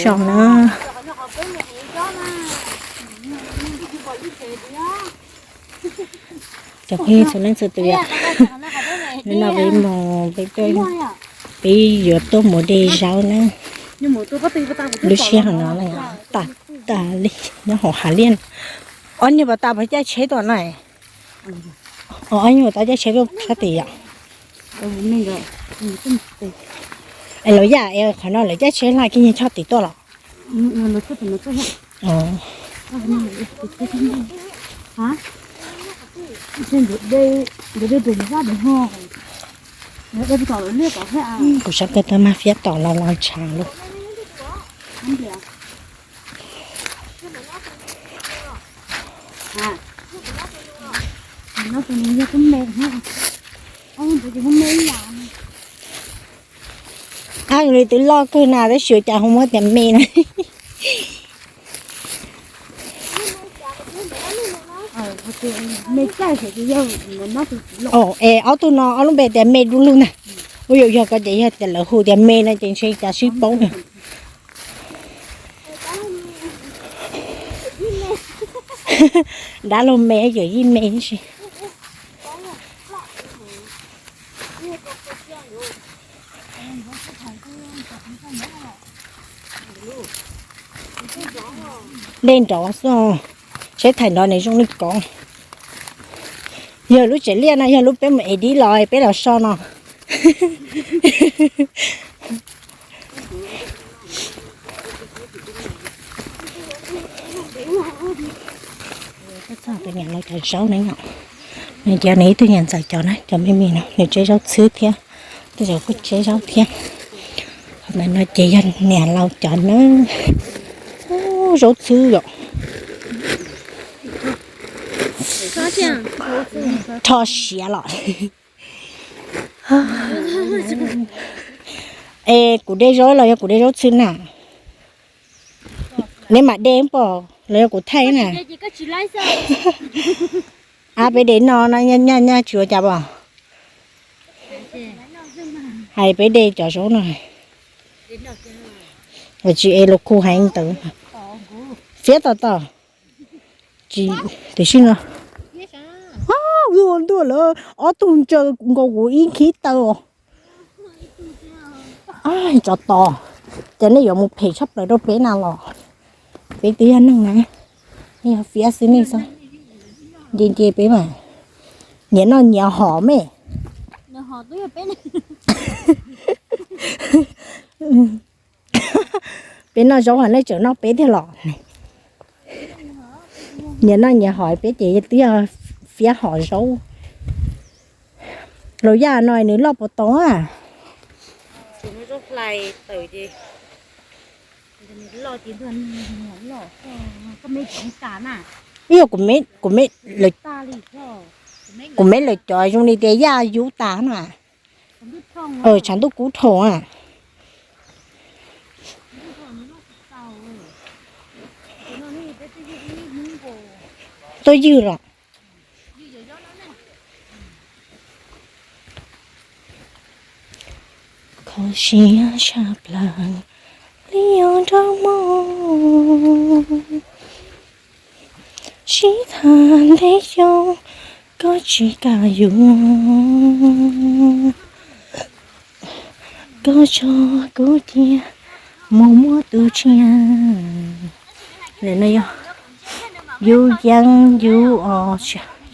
Zoo na. Cov phooj ywg txhua leej txhua tus, hnub no peb mus, peb yuav tuaj mus de zaub na. Lub sij hawm no tag tag li nyob hauv hav liaj. Ob niag pas tas puas caij tsheb tuaj na? Ob niag pas tas caij tsheb tuaj sab tid yom? Es lawv yam es qhov no lawv caij tsheb hla kiag nyiag choj tid tuaj los? Kuv sab kawg tau mag fiab tom los los ntshav lauj. Ab, li twb loj kawg na tab sis cas ho muab tias me na. Es ob tug no ob lub npe tias me du lug na. Ua yuav yog ko ces yog tias lawv hu tias me no ces ntshe cas sib paub na. Dab laug me yawm yij me tib si. Dej nrov xwb, seb thaim nrov nws zoo li ko. Yog lub tsev liaj no yog lub peb mus edit los peb los so no. Txog tus niam laus cov zaub na yom, nws cov nws ib tug niam ntxawm cov na, cov me me no nws tseb zaub txhwb thiab, tej zaum kuj tseb zaub thiab. Qhov ntawm no ces yog niam laus cov na. Ub, zaub txhwb yom. Rho siav los. Es kuv de zaub los yog kuv de zaub txhwb na? Neb mam de pom los yog kuv thaij na? Ab, peb de no no nyaj nyaj tsis ua cas pom. Hais peb de cov zaub no, tsis es los khu heev ntawd. Fiab tom tom. Tsis, tiam sis no, ua ntuj lawm, ob tug ntsaws nkaus kuv ib khib taw os. Tsov tos, ces nej yuav mus phem tshaj plaws rau peb na los. Peb twb yog neeg na, nej yog fiab xwb nej xwb. Nce nce peb mas, nyias noj nyias hom me. Peb noj zaub hos nej tseem noj peb thiab los? Nyias noj nyias hom peb ces twb yog fiab hom zaub. Laus Yaj no nws loj puas tau a? Ib yog kuv me lawv cov zoo li tias Yaj yub tas na. Tshav ntuj kub dhau a. Tuaj ywg los. Kho siab tshaj plaws li os nraug mog, sib tham ntev xyoo koj tsis kam yuav, koj tso kuv cia mus muab tus tshiab. Yub yeeb,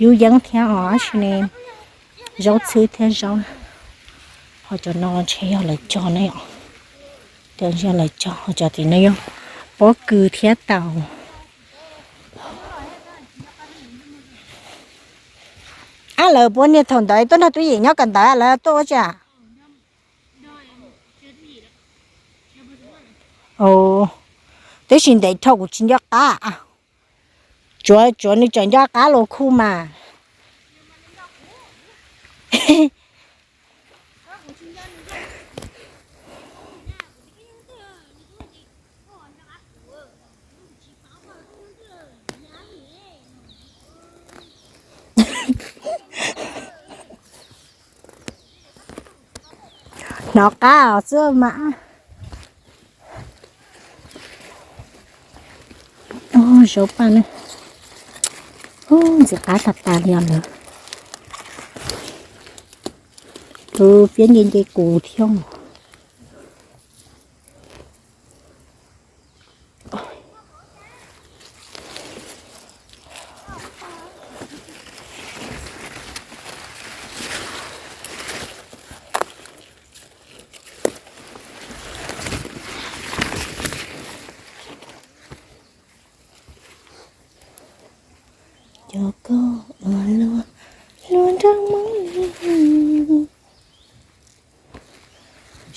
yub yeeb thiab os, tab sis ne zaub txhwb thiab zaub. Ho cov no ntshe yog lawv cog ne os. Cov ntshe yog lawv cog, ho cov tim no yog pob kws thiab taus. Ab, lawv puas niag thaum ntawd tuaj nrog Tub Yim nyob kawm ntawv lawv tuaj ua tsi? Tab sis ntev dhau kuv tsis nco qab. Tsuav, tsuav nws tseem nco qab los khu mas. Hnov qab os xwb mas. Zaub paj na. Ub, ntxim qab tas tas li os lawm. Tus fiab nce nce kuv thiab. Cov koj ua luaj, luaj nrog Hmoob li,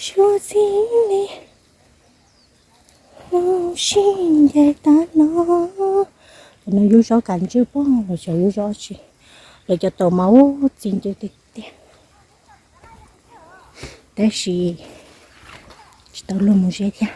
suav txij li, hnub sib ncaim tas no. Cov no yub zaub kav ntswj pob, los xyov yub zaub tsi. Lawv cov taum mas ub txi ncw tiag tiag. Tab sis tsis tau luag mus ze thiab.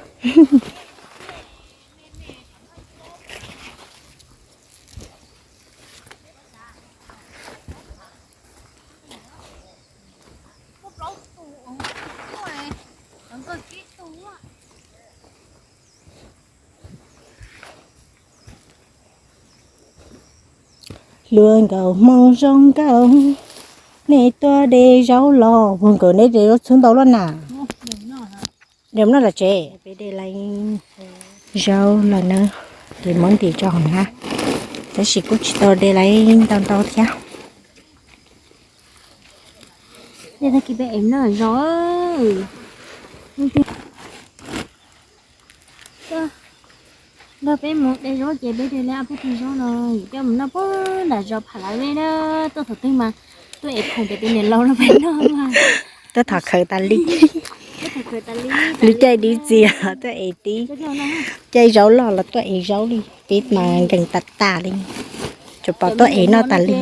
Hluas nkauj hmoo zoo nkauj, nej tuaj de zaub los. Hluas nkauj, neb de zaub txhub ntau luaj na. De no los tsev. Peb de lawm zaub lawm na, ces muab ntim rau hauv na. Tab sis kuj tsis tau de lawm ntau ntau thiab. Dej tag kis peb ev noj zos. Nrog peb mus de zaub ces peb de lawm ob peb tug zaub no coj mus noj puag nram zos Pham Lav Vej na. Tuaj thaum twg mas tuaj ev khoom pem tus niam laus no peb noj mas. Tuaj thov khawv tas li. Lub caij dib txias tuaj ev tib, caij zaub loj los tuaj ev zaub li. Peb mas nkees tas tas li, tsuas pom tuaj ev noj tas li.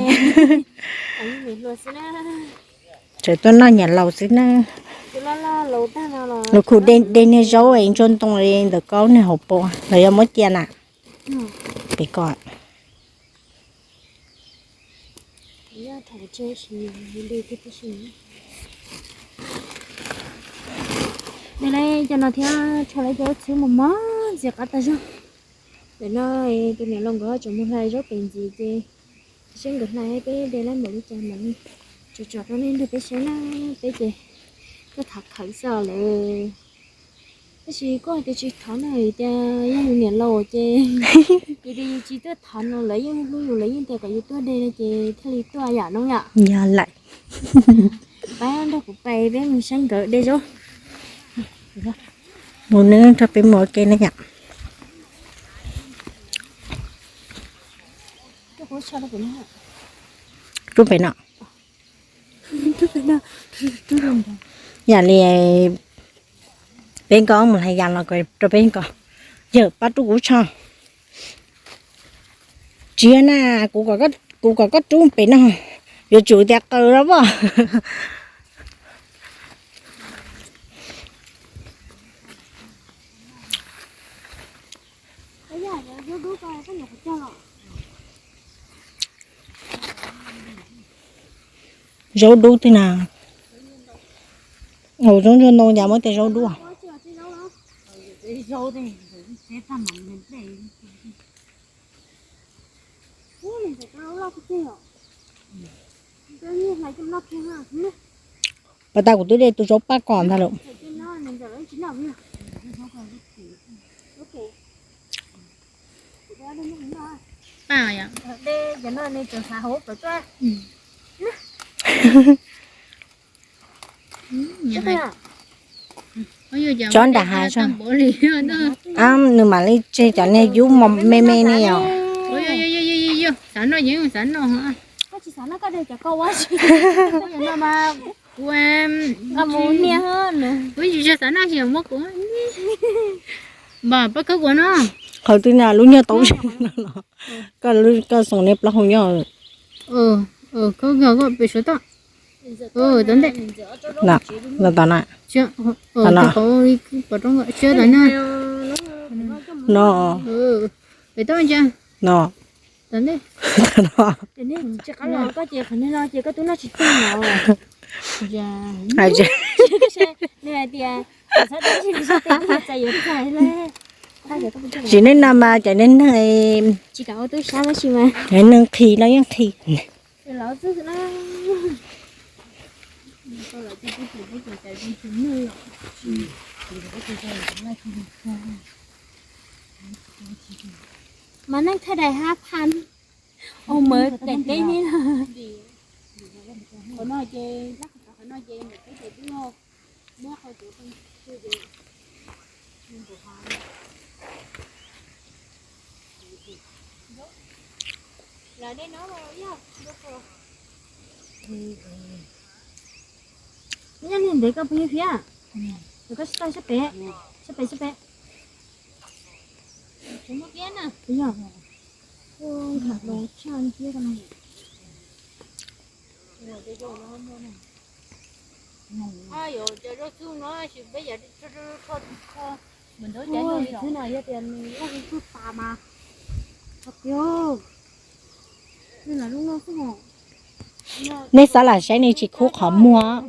Tseem tuaj noj niam laus xwb na. Lus khum de niag zaub es ntsuag ntoo li ntawm koj niag hauv paus los yog muab cia na. Pem ko. De lawm cov no thiab, rho lawm cov txhwb mos mos ntxim qab tas zog. Ntawm no tus niam laus nkawd tseem mus hlais zaub pem ntxiv ces seb nkawd hlais peb de lawm npaum li cas mam li tso tso rau nej nrog peb saib na. Peb ces tuaj thov khawv xwb lawm. Tab sis koj hais tias tsis thov no vim tias yog yus niam laus ces, ces tias yus tsis tuaj thov no lawv yeej hlub yus, lawv yeej tias kom yus tuaj de no ces thiaj li tuaj yam no yom. Yog lawm. Pab nrog kuv pais peb mus saib nkawd de zaub. Mus neb nrog peb mus ua ke na yom. Rub pem no. Yam li peb nkaus mus hlais yas los rau peb nkaus. Yawm pab rub kuv tsho. Tsis yog na, kuv kom koj rub pem no, yuav tsum tias qaws los pom. Zaub dub twg na? Zaub ntsuag ntoo cas muab tias zaub dub. Pas tas kuv twb de tus zaub paj kom ntag lawm. Tsob nram hav, nws mam li tseg cov niag yub me me ne os. Xav noj yeej xav noj. Kuv tsis xav noj, muab kuv npam pab khawb kuv no. Qhov twg na lub nyuag taub no los, koj xoom niag plaub hau nyob. Khawb koj pem suav toj. Tom ntej. Tom no. Pom roob siab tom no. No. Pem toj ntsia. No. Tom ntej. Hais tias Tsis neej no mas cov neeg neeg, cov neeg nqhis no yeej nqhis. Mas neej thaj dais hab phan, ua mawv daim teb ne. Nyob niag ntev koj puas yog fiab? Koj sab pem, sab pem, sab pem. Nej xav lam saib nej tsis khub qhov muag.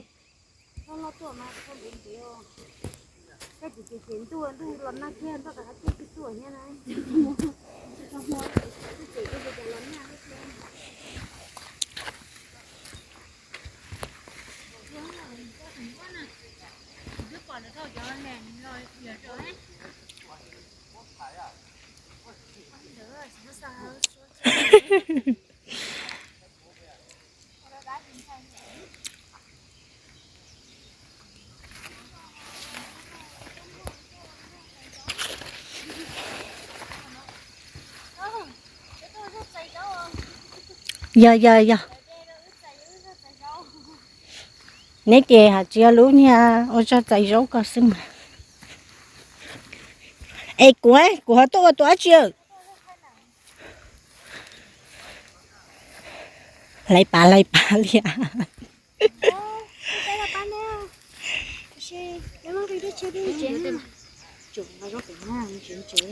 Yog yog yog. Neb ces hais tsis yog lub niag ua zog txais zaub ko xwb mas. Es kuv, kuv ho tuaj ua tus dab tsi? Hlais pas hlais pas li.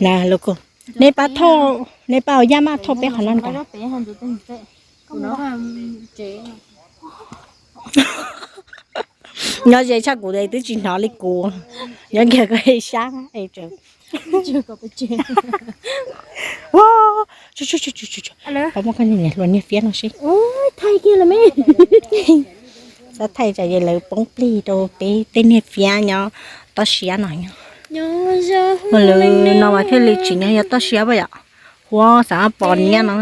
Na, neb pab thauj, neb pab ua yaj maj thauj peb qhov no ntag. Nyob ze tshaj kuv twb tsis hnov li kuv. Nyob kiag koj sab es. Pab muab koj niag niam hluas niag fiab no seb. Thaij kiag los me. Xav thaij tsam ces lawv poob plig rau peb tej niag fiab nyob toj siab no nyob. Ua lawv no mas thiaj li tsim nyog yog toj siab pab yom. Huab xav pom niab no.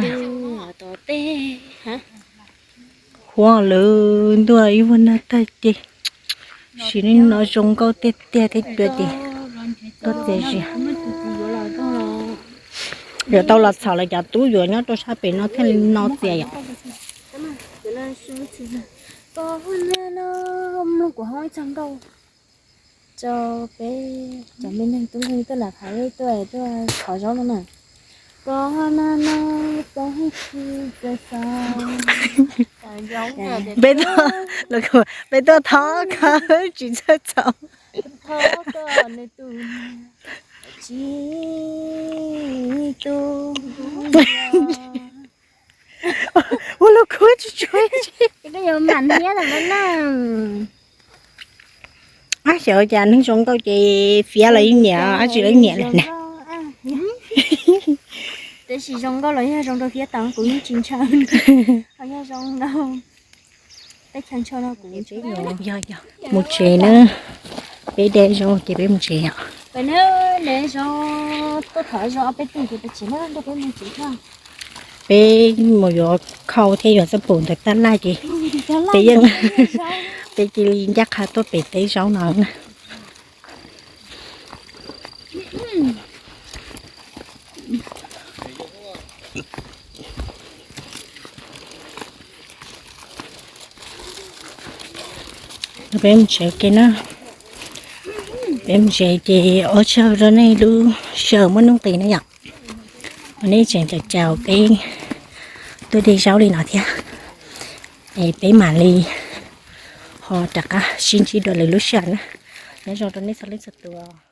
Huab lawv ntuaj ib vuag nag tag ces sim neej no zoo nkauj tiag tiag thiab cua ces tuaj txias zias. Yuav tau los txhom lawv cov tub yuav nyob rau sab pem no thiaj li no txias yom. Rau peb cov me neeg tub nkeeg tuaj lam hais tuaj tuaj thov zaub no na. Peb tuaj, peb tuaj thov khawv tsis txawj txaus. Ua lub khuab tsis tsuag. Ab, xyov cas neeg zoo nkauj ces fiab los yeej nyiam, dab tsi los yeej nyiam lawm na. Tab sis zoo nkauj los yog zoo rau fiab tau kuv yeej tsis ntshaw. Ho yog zoo rau teb chaws ntshaw no kuv. Yog yog, mus tsev na. Peb de zaub ces peb mus tsev os. Peb mus yuav khau thiab yuav txoj pum ntawm tab laj ces peb yeej, peb cia li ncaj qha tuaj pem teb zaub no na. Peb mus tsev ke na. Peb mus tsev ces ua tsaug rau nej lub sij hawm muaj nuj nqis na yom. Uas nej tseem caum caum peb tuaj de zaub li no thiab. Es peb mam li ho rov qab sib ntsib dua lwm lub sij hawm na. Nyob zoo rau nej txhua leej txhua tus.